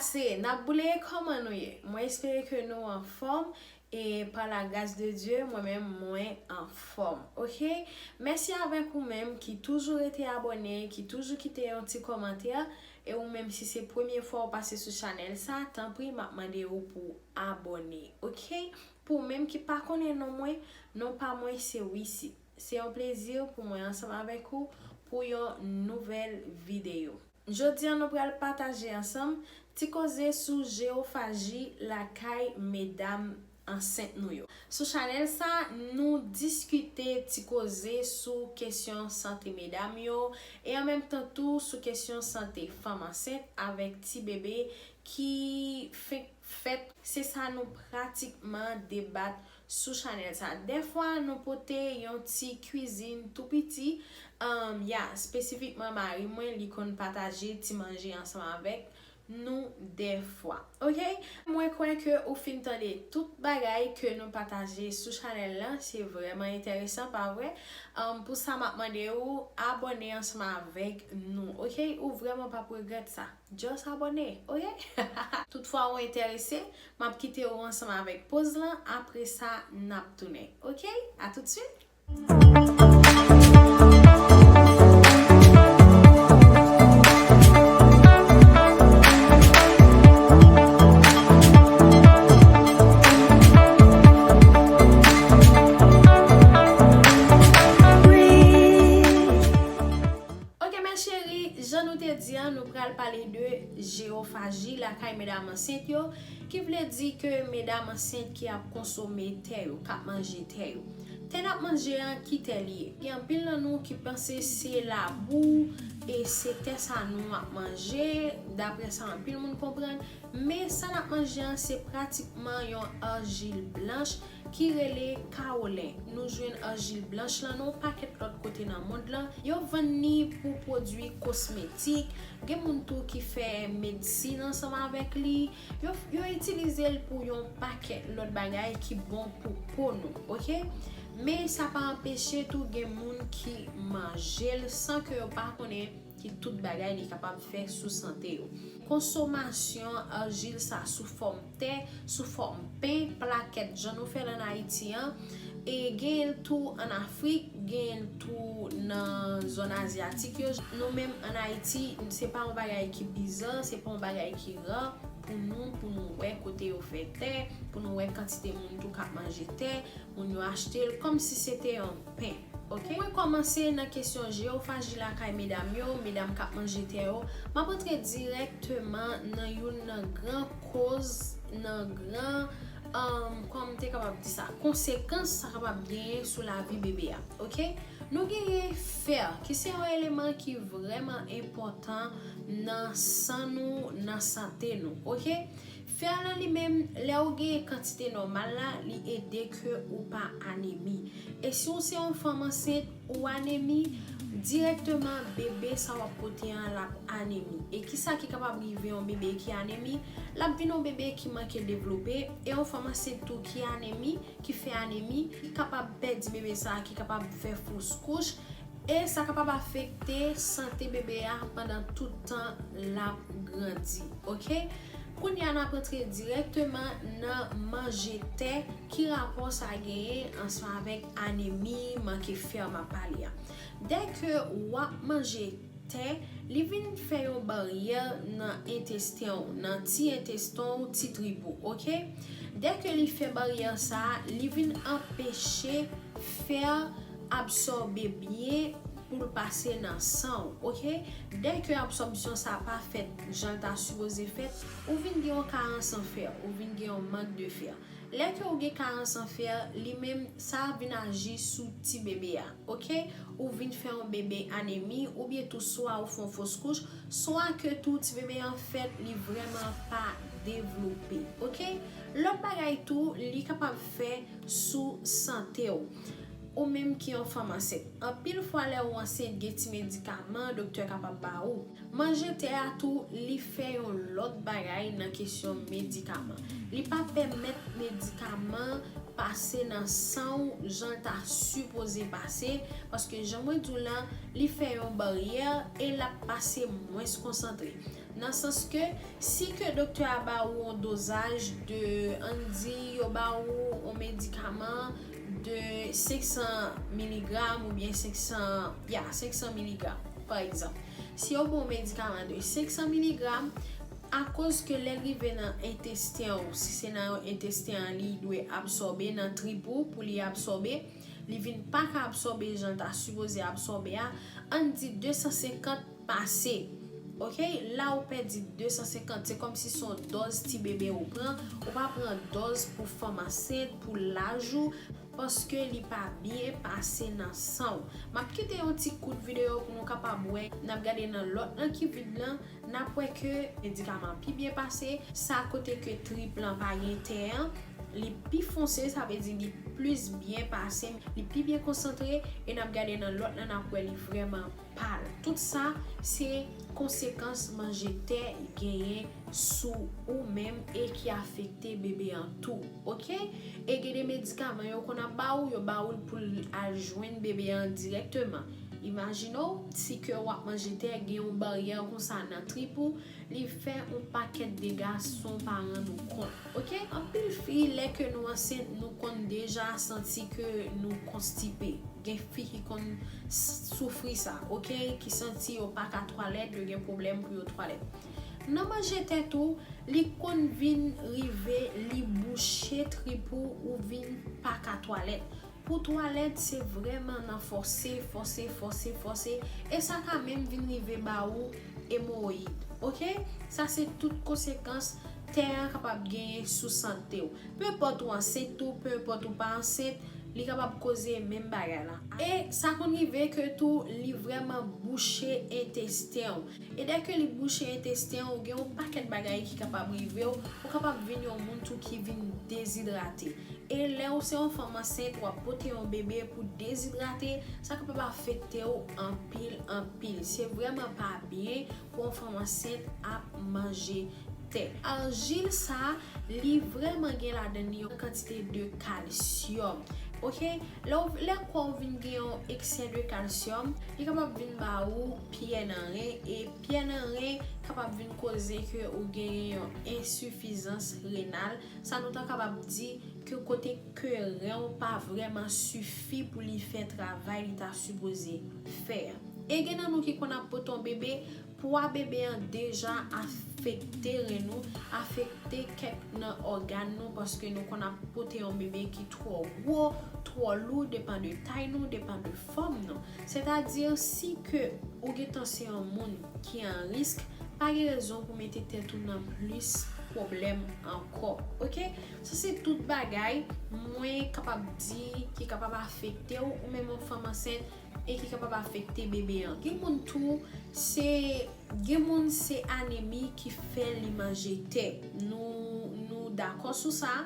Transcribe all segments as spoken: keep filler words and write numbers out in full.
Se, n ap boule, kòman nou ye? Mwen espere ke nou anfòm e pa la gras de Dye, mwen menm mwen anfòm, oke? Mèsi avèk ou menm ki toujou rete abòne, ki toujou kite yon ti kòmantè, e ou menm si se premye fwa ou pase sou chanèl sa, tanpri m ap mande ou pou abòne, oke? Pou ou menm ki pa konnen non mwen, non pa mwen se Wisi. Se yon plezi pou mwen ansanm avèk ou pou yon nouvèl videyo. Jodi a nou pral pataje ansanm ti koze sou jewofaji lakay medam ansent nou yo. Sou chanèl sa, nou diskite ti koze sou kesyon sante medam yo e an menm tan tou sou kesyon sante fanm ansent avèk ti bebe ki fenk fèt. Se sa nou pratikman debat sou chanèl sa. Dèfwa nou pote yon ti kwizin tou piti, um, ya, espesifikman mari mwen, li konn pataje ti manje ansanm avèk nou dèfwa. Oke? Mwen kwè ke ou fin tande tout bagay ke nou pataje sou chanèl lan. Se vrèman enteresan, pa vre? Um, pou sa, m ap mande ou abòne ansanm avèk nou, oke? Ou vrèman p ap regrèt sa. Just abòne, oke? Toutfwa ou enterese, m ap kite ou ansanm avèk poz lan, apre sa, n ap tounen, oke? A toutswit! Ok, mes chéries, jan nou te di a, nou pral pale de jewofaji lakay medam ansent yo, ki vle di ke medam ansent ki ap konsome tè yo, k ap manje tè yo. Tè n ap manje an, ki tè li ye? Gen anpil nan nou ki panse se labou, e se tè sa nou ap manje, daprè sa anpil moun konprann, men sa n ap manje an, se pratikman yon ajil blanch ki rele kawolen. Nou jwenn ajil blanch lan nan yon pakèt lòt kote nan mond lan. Yo vann li pou pwodui kosmetik. Gen moun tou ki fè medsin ansanm avèk li. Yo, yo itilize l pou yon pakèt lòt bagay ki bon pou po nou, oke? Men sa pa anpeche tou gen moun ki manje l san ke yo pa konnen ki tout bagay li kapab fè sou sante yo. Konsomasyon ajil sa sou fòm tè, sou fòm pen, plakèt, jan nou fè l ann Ayiti an, e genyen l tou ann Afrik, genyen l tou nan zòn azyatik yo. Nou menm ann Ayiti, se pa yon bagay ki bizan, se pa yon bagay ki ra pou nou, pou nou wè kote yo fè tè, pou nou wè kantite moun tou k ap manje tè, moun yo achte l kòmsi se te yon pen, oke? Mwen kòmanse nan kesyon jewofaji lakay medam yo, medam k ap manje tè yo. M ap antre dirèkteman nan youn nan gran koz, nan gran, um, kòman m te kapab di sa, konsekans sa kapab genyen sou lavi bebe a, oke? Nou genyen fè, ki se yon eleman ki vrèman enpòtan nan san nou, nan sante nou, oke? Fè lan li menm, lè ou genyen kantite nòmal la, li ede ke ou pa anemi. E si ou se yon fanm ansent, ou anemi, dirèkteman bebe sa w ap pote an l ap anemi. E kisa ki kapab rive yon bebe ki anemi? L ap vin yon bebe ki manke devlope, e yon fanm ansent tou ki anemi, ki fè anemi, ki kapab pèdi bebe sa, ki kapab fè fos kouch, e sa kapab afekte sante bebe a pandan tout tan l ap grandi, oke? Kounye a n ap antre dirèkteman nan manje tè, ki rapò sa genyen ansanm avèk anemi, manke fè m ap pale a. Dèke w ap manje tè, li vin fè yon baryè nan entesten w, nan ti entesten w, ti trip ou, oke? Dèke li fè baryè sa, li vin anpeche fè absòbe byen pou l pase nan san w, oke? Dèke absòbsyon sa pa fèt jan l ta sipoze fèt, ou vin gen yon karans an fè, ou vin gen yon mank de fè. Lè ke ou gen karans an fè, li menm, sa ap vin aji sou ti bebe a, oke? Ou vin fè yon bebe anemi, oubyen tou swa ou fè yon fos kouch, swa ke tou ti bebe an fèt, li vrèman pa devlope, oke? Lòt bagay tou, li kapab fè sou sante w. Ou menm ki yon fanm ansent. Anpil fwa lè ou ansent, gen ti medikaman doktè kapab ba ou. Manje tè a tou, li fè yon lòt bagay nan kesyon medikaman. Li pa pèmèt medikaman pase nan san w jan l ta sipoze pase, paske jan mwen di w lan, li fè yon baryè e l ap pase mwens konsantre. Nan sans ke si ke doktè a ba ou yon dozaj de, ann di yo ba ou yon medikaman de senk san miligram oubyen senk san, ya, senk san miligram, pa egzanp. Si yo ba w yon medikaman de senk san miligram, akoz ke lè l rive nan entesten ou, si se nan entesten an li dwe absòbe, nan trip ou pou li absòbe, li vin pa ka absòbe jan l ta sipoze absòbe a, ann di de san senkant pase. Oke, la ou pèdi de san senkant, se kòmsi se yon dòz ti bebe ou pran, ou pa pran dòz pou fanm ansent, pou laj ou, paske li pa byen pase nan san w. M ap kite yon ti kout videyo pou nou kapab wè, n ap gade nan lòt lan ki vid lan, n ap wè ke medikaman pi byen pase, sa kote ke trip lan pa gen tè an, li pi fonse, sa vle di li plis byen pase, li pi byen konsantre, e n ap gade nan lòt lan, n ap wè li vrèman pal. Tout sa, se konsekans manje tè genyen sou ou menm e ki afekte bebe an tou, oke? E gen de medikaman yo konn ap ba ou, yo ba ou l pou l al jwenn bebe an dirèkteman. Imajine w, si ke w ap manje tè, gen yon baryè konsa nan trip ou, li fè yon pakèt dega san w pa rann ou kont, oke? Anpil fi, lè ke nou ansent, nou konn deja santi ke nou konstipe. Gen fi ki konn s-, soufri sa, oke? Ki santi yo pa ka twalèt, yo gen pwoblèm pou yo twalèt. Nan manje tè tou, li konn vin rive, li bouche trip ou, ou vin pa ka twalèt. Pou twalèt, se vrèman nan fòse, fòse, fòse, fòse, e sa ka menm vin rive ba ou emowoyid, oke? Sa se tout konsekans tè an kapab genyen sou sante w. Penpòt ou ansent tou, penpòt ou pa ansent, li kapab koze menm bagay la. E sa konn rive ke tou, li vrèman bouche entesten w. E dèke li bouche entesten w, gen yon pakèt bagay ki kapab rive w, ou kapab vin yon moun tou ki vin dezidrate. E lè ou se yon fanm ansent, w ap pote yon bebe pou dezidrate, sa kapab afekte w anpil, anpil. Se vrèman pa byen pou yon fanm ansent ap manje tè. Ajil sa, li vrèman gen ladan li yon kantite de kalsyòm. Oke, lè w, lè kò w vin gen yon eksè de kalsyòm, li kapab vin ba ou pyè nan ren, e pyè nan ren kapab vin koze ke ou genyen yon ensifizans renal. Sa nou ta kapab di ke kote ke ren w pa vrèman sifi pou li fè travay li ta sipoze fè. E gen nan nou ki konn ap pote yon bebe, pwa bebe an deja afekte ren nou, afekte kèk nan ògàn nou, paske nou konn ap pote yon bebe ki twò gwo, twò lou, depan de tay nou, depan de fòm nou. Sètadi, si ke ou gentan se yon moun ki an risk, pa gen rezon pou mete tèt ou nan plis pwoblèm ankò, oke? Sa se tout bagay mwen kapab di ki kapab afekte w, ou menm yon fanm ansent, e ki kapab afekte bebe an. Gen moun tou, se, gen moun se anemi ki fè li manje tè. Nou, nou dakò sou sa.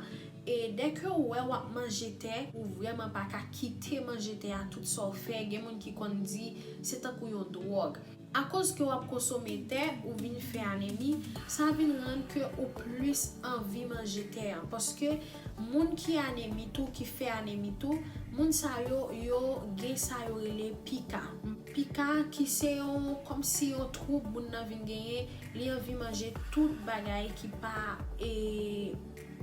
E dèke w wè w ap manje tè, ou vrèman pa ka kite manje tè a tout sa w fè. Gen moun ki konn di se tankou yon dwòg. Akoz ke w ap konsome tè, ou vin fè anemi, sa vin rann ke ou plis anvi manje tè an. Paske moun ki anemi tou, ki fè anemi tou, moun sa yo, yo gen sa yo rele pika. Pika ki se yon, kòmsi yon twoub moun nan vin genyen, li anvi manje tout bagay ki pa, e,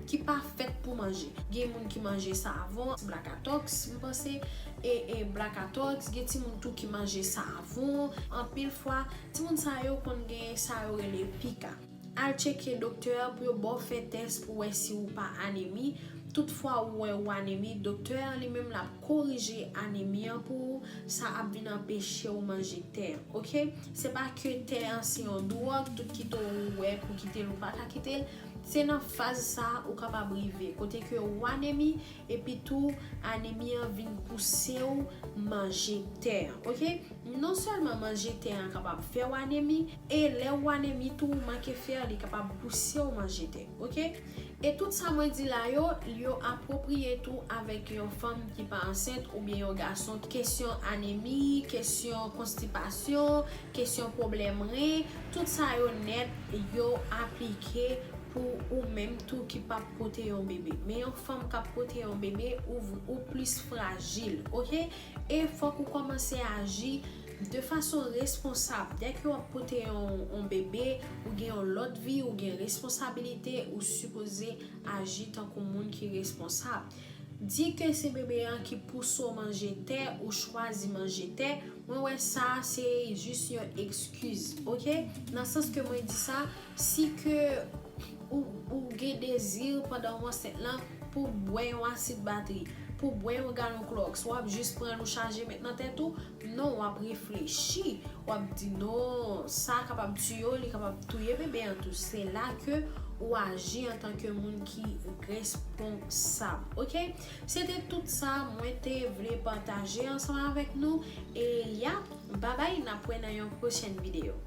ki pa fèt pou manje. Gen moun ki manje savon, blakatòks, m panse, e, e blakatòks, gen timoun tou ki manje savon. Anpil fwa, timoun sa yo konn gen sa yo rele pika. Al tcheke doktè a pou yo ba w fè tès pou wè si ou pa anemi. Toutfwa ou wè ou anemi, doktè a li menm l ap korije anemi an pou ou, sa ap vin anpeche w manje tè, oke? Se pa ke tè an se yon dwòg, tout kite w ou wè pou kite l ou pa ka kite l. Se nan faz sa ou kapab rive, kote ke ou anemi, epi tou anemi an vin pouse w manje tè, oke? Non sèlman manje tè an kapab fè w anemi, e lè ou anemi tou, ou manke fè, li kapab pouse w manje tè, oke? E tout sa mwen di la yo, yo apwopriye tou avèk yon fanm ki pa ansent oubyen yon gason. Kesyon anemi, kesyon konstipasyon, kesyon pwoblèm ren, tout sa yo nèt, yo aplike pou ou menm tou ki p ap pote yon bebe. Men yon fanm k ap pote yon bebe, ou, ou plis frajil, oke? E fòk ou kòmanse aji de fason responsab. Dèke w ap pote yon, yon bebe, ou gen yon lòt vi, ou gen responsabilite, ou sipoze aji tankou moun ki responsab. Di ke se bebe an ki pouse w manje tè, ou chwazi manje tè, mwen wè sa se jis yon ekskiz, oke? Nan sans ke mwen di sa, si ke ou, ou gen dezi pandan w ansent lan pou bwè yon asid batri, pou bwè yon galon klòks, w ap jis pran l ou chaje met nan tèt ou, non, w ap reflechi, w ap di non, sa kapab tiye w, li kapab touye bebe an tou. Se la ke ou aji antanke moun ki responsab, oke? Se te tout sa mwen te vle pataje ansanm avèk nou. E ya, babay, n ap wè nan yon pwochèn videyo.